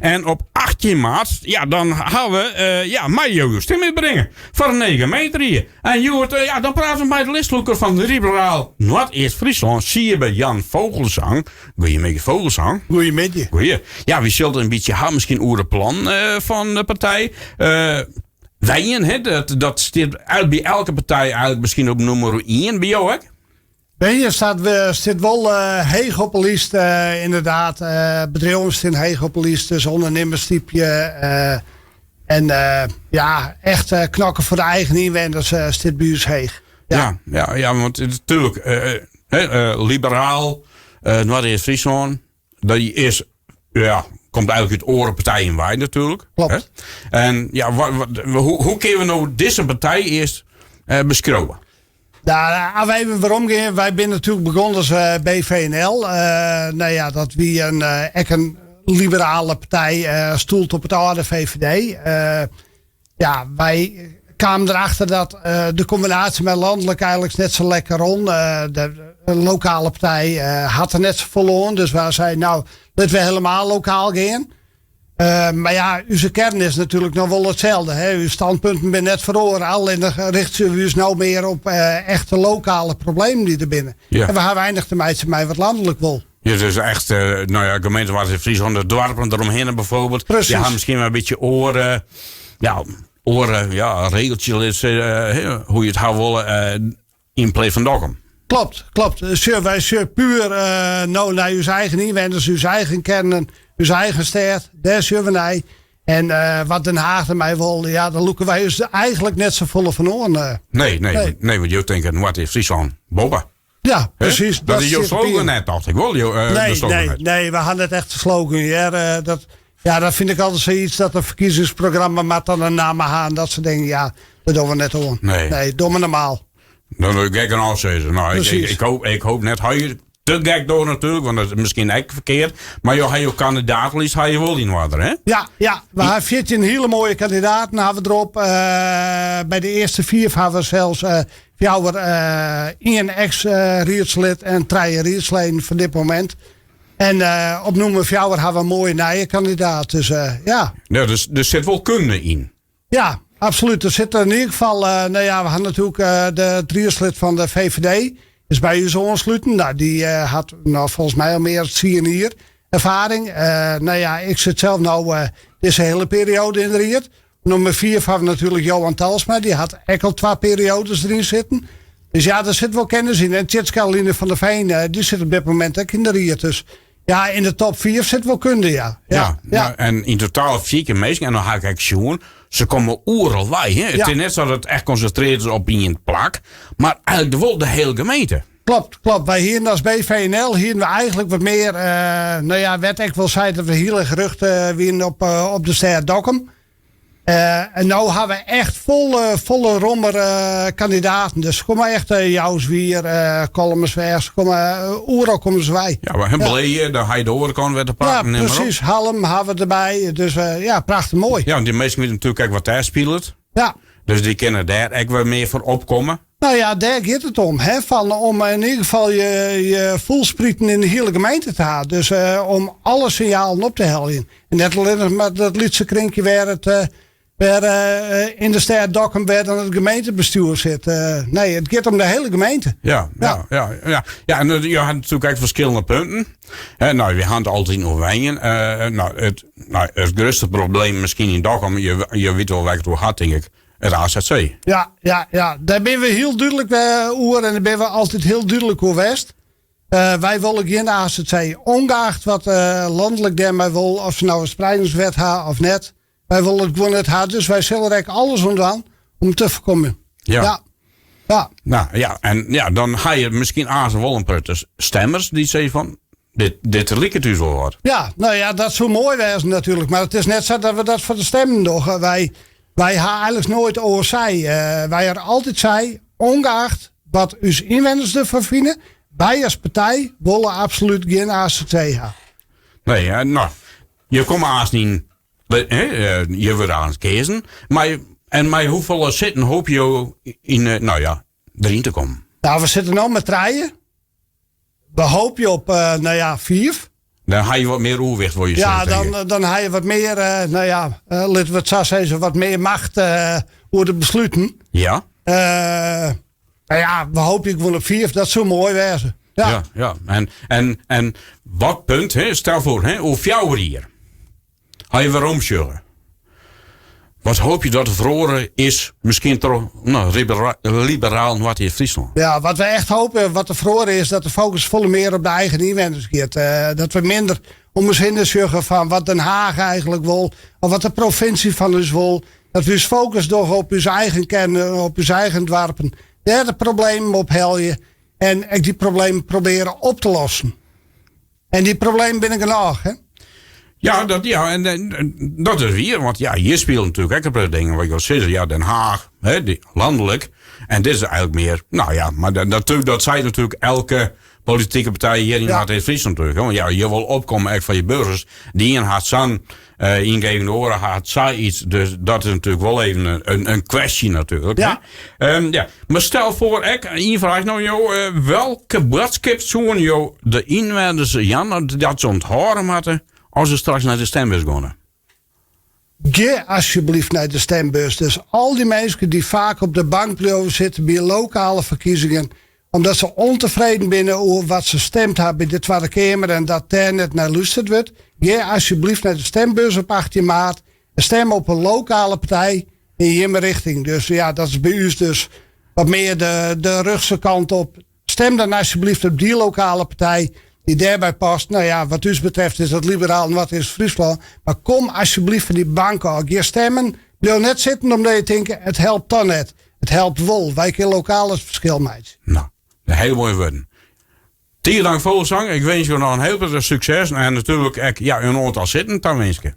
En op 18 maart, ja, dan ha we, eh, ja, meie jo jo stim útbringe foar in nije gemeenterie. En hjoed, eh, ja, dan prate we mei de listlûker fan Liberaal Noardeast-Fryslân, Siebe Jan Vogelzang. Goeiemiddei, Vogelzang. Goeiemiddei. Goeie. Ja, wy sille it in bytsje ha miskien oer it plan eh, fan de partij. Eh, Wenjen, hè, dat stiet by elke partij eigenlik miskien op nûmer ien, by jo ek? Wenjen staat, stiet wol heech op de list, ynderdaad. Bedriuwen stean heech op de list, dus ûndernimmers stypje. En ja, echt knokke foar de eigen ynwenners stiet by ús heech. Ja, ja, ja, want natuerlik, liberaal, Noardeast-Fryslân, dat is, ja, komt eigenlik út oare partijen wei natuerlik. Klopt. En ja, hoe kinne we no dizze partij earst beskriuwe? Nou, as we even werom gean, wy binne natuerlik begûn as BVNL. No ja, dat wie in, ek in liberale partij, stoeld op it âlde VVD. Ja, wy kamen derachter dat de kombinaasje mei lanlik eigenlik net sa lekker rûn. De lokale partij hat der net safolle oan, dus wy seinen, no, litte we helemaal lokaal gean. Mar ja, ús kearn is natuerlik noch wol itselde. Hè. Us standpunten binne net feroare, allinnich richtsje we ús no mear op echte lokale problemen dy't der binne. En we ha weinich te meitsjen mei wat lanlik wol. Ja, dus echt, no ja, gemeente Noardeast-Fryslân, de doarpen deromhinne bijvoorbeeld. Precies. Die ha miskien wol in bytsje oare, ja, oare ja, regeltsjes, hoe't je it ha wolle, yn plak fan Dokkum. Klopt, klopt. Sjoch, wy sjogge puer no nei ús eigen ynwenners, ús eigen kearnen, ús eigen stêd. Dêr sjogge we nei. En wat Den Haag dermei wol, ja, dêr lûke wy ús eigenlik net safolle fan oan. Nee, nee, nee, want jo tinke Noardeast-Fryslân boppe. Ja, precies. Dat is jo slogan net, tocht ik wol. Jo, nee, nee, nee, we ha net echt in slogan. Ja, dat, ja, dat fyn ik altyd sayts dat in ferkiezingsprogramma moat dan in namme ha en dat soart dingen. Ja, dat dogge we net oan. Nee. Nee, doch mar normaal. Dan doe ik gek en ôfsizzen. Nou, ik hoop net te gek door natuerlik, want dat is miskien ek ferkeard. Mar jo ha jo kandidatelist ha je wol yn oarder, hè? Ja, ja, we ha 14 hiele moaie kandidaten ha we derop. By de earste fiif ha we sels fjouwer, ien eks-riedslid en trije riedsleden fan dit momint. En op nûmer fjouwer ha we in moaie nije kandidaat. Dus ja. Ja, dus der sit wol kunde yn. Ja, absolút. Der sit yn ieder gefal, no ja, we ha natuerlik de riedslid fan de VVD is by ús oansluten. No, dy hat no folgens my al mear as tsien jier erfaring. No ja, ik sit sels no dizze hiele perioade yn de ried. Nûmer fiif ha we natuerlik Johan Talsma, dy hat ek al twa perioades deryn sitten. Dus ja, der sit wol kennis yn. En Tjitske Aline van der Veen, dy sit op dit momint ek yn de ried. Dus ja, yn de top fiif sit wol kunde, ja. Ja, ja. En yn totaal 14 minsken, en dan ha ik ek sjoen, se komme oeral wei. Hè? It is net sa dat it echt konsintrearre is op ien plak, mar eigenlik wol de hiele gemeente. Klopt, klopt. Wy hienen as BVNL hienen we eigenlik wat mear, no ja, wêr't ek wol sei dat we hiel erch rjochte wienen op, op de stêd Dokkum. En no ha we echt folle, folle rommer kandidaten. Dus komme echt Jouswier, Kollumersweach, se komme oeral komme se wei. Ja, we ha Blije, dan ha je de oare kant wer te pakken. Ja, precies. Hallum ha we derby. Dus ja, prachtich moai. Ja, want dy minsken witte natuerlik ek wat dêr spilet. Ja. Dus dy kinne dêr ek wer mear foar opkomme. No ja, dêr giet it om. Hè? Fan, om yn ieder gefal je, je fûlsprieten yn de hiele gemeente te ha. Dus om alle sinjalen op te heljen. En net allinnich mar dat lytse krinkje wêr it, wêr yn de stêd Dokkum wêr dan it gemeentebestjoer sit. Nee, it giet om de hiele gemeente. Ja, ja, ja. ja, ja. En jo ha natuerlik ek ferskillende punten. Hè, no, we ha it altyd oer wenjen. No, it, no, it grutste probleem miskien yn Dokkum, je witte wol wêr't ik it oer ha, tink ik. It AZC. Ja, ja, ja. Dêr binne we hiel dúdlik oer en dêr binne we altyd hiel dúdlik oer west. Wy wolle gjin AZC. Ongeacht wat lanlik dêrmei wol, oft se no in spreidingswet ha of net. Wy wolle it gewoan net ha, dus wy sille der ek alles oan dwaan om te foarkommen. Ja. Ja. Nou ja, en ja, dan ha je miskien aanst wol in protte stemmers dy't sizze fan, dit, dit liket ús wol wat. Ja, no ja, dat soe moai wêze natuerlik. Mar it is net sa dat we dat foar de stemmen dogge. Wy, wy ha eigenlik noait oars sei. Wy ha altyd sei, ongeacht wat ús ynwenners derfan fine, wy as partij wolle absolút gjin AZC ha. Nee, no, je komme aanst yn, je wurde aanst keazen. Mar, en mei hoefolle sitten hoopje jo yn, no ja, deryn te kommen? No, we sitte no mei trije. We hoopje op, no ja, fiif. Dan ha je wat mear oerwicht, wol je Ja, sizze, dan, dan ha je wat mear, nou ja, litte we it sa sizze, wat mear macht oer de besluten. Ja. Nou ja, we hoopje gewoan op fiif, dat soe moai wêze. Ja, ja. ja. En, en, en wat punt, hè, stel foar, hè, oer fjouwer jier ha je weromsjogge. Wat hoopje dat der feroare is, miskien troch nou, liberaal Noardeast-Fryslân? Ja, wat we echt hoopje, wat der feroare is, dat de fokus folle mear op de eigen ynwenners giet. Uh, dat we minder om ús hinne sjogge fan wat Den Haag eigenlik wol, of wat de provinsje fan ús wol. Dat we ús fokus dogge op ús eigen kearnen, op ús eigen doarpen. Dêr de problemen ophelje en ek dy problemen probearje op te lossen. En dy problemen binne genôch, hè? Ja, dat, ja en, en, dat is wier. Want ja, hjir spylje natuerlik ek in protte dingen. Wat jo sizze, ja, Den Haag, hè, dy, lanlik. En dit is eigenlik mear, nou ja, mar dat, dat seit natuerlik elke politike partij hjir yn Noardeast-Fryslân natuerlik. Want ja, je wol opkomme ek foar je burgers. De ien hat sa'n uh, yngeving, de oare hat sa iets. Dus dat is natuerlik wol even in, in kwestje natuerlik. Ja. Um, ja. Mar stel foar ek, ien fraach no jo, uh, welke boadskip soene jo de ynwenners jaan dat se ûnthâlde moatte as se straks nei de stembus geane? Gean asjebleaft nei de stembus. Dus al dy minsken dy't faak op de bank bliuwe sitten by lokale ferkiezingen, omdat se ûntefreden binne oer wat se stimd ha by de Twadde Keamer en dat dêr net nei lústerd wurdt, gean asjebleaft nei de stembus op 18 maart en stim op in lokale partij yn jimme richting. Dus ja, dat is by ús dus wat mear de, de rjochtse kant op. Stim dan asjebleaft op dy lokale partij dy't dêrby past. Nou ja, wat ús betreft is dat Liberaal Noardeast-Fryslân. Mar kom asjebleaft fan dy bank ôf. Gean stimmen. Bliuw net sitten omdat je tinke, it helpt dan net. It helpt wol. Wy kinne lokaal it ferskil meitsje. Nou, hiel moaie wurden. Tige dank Vogelzang. Ik winskje jo noch in hiel protte sukses en natuerlik ek ja, in oantal sitten tawinske.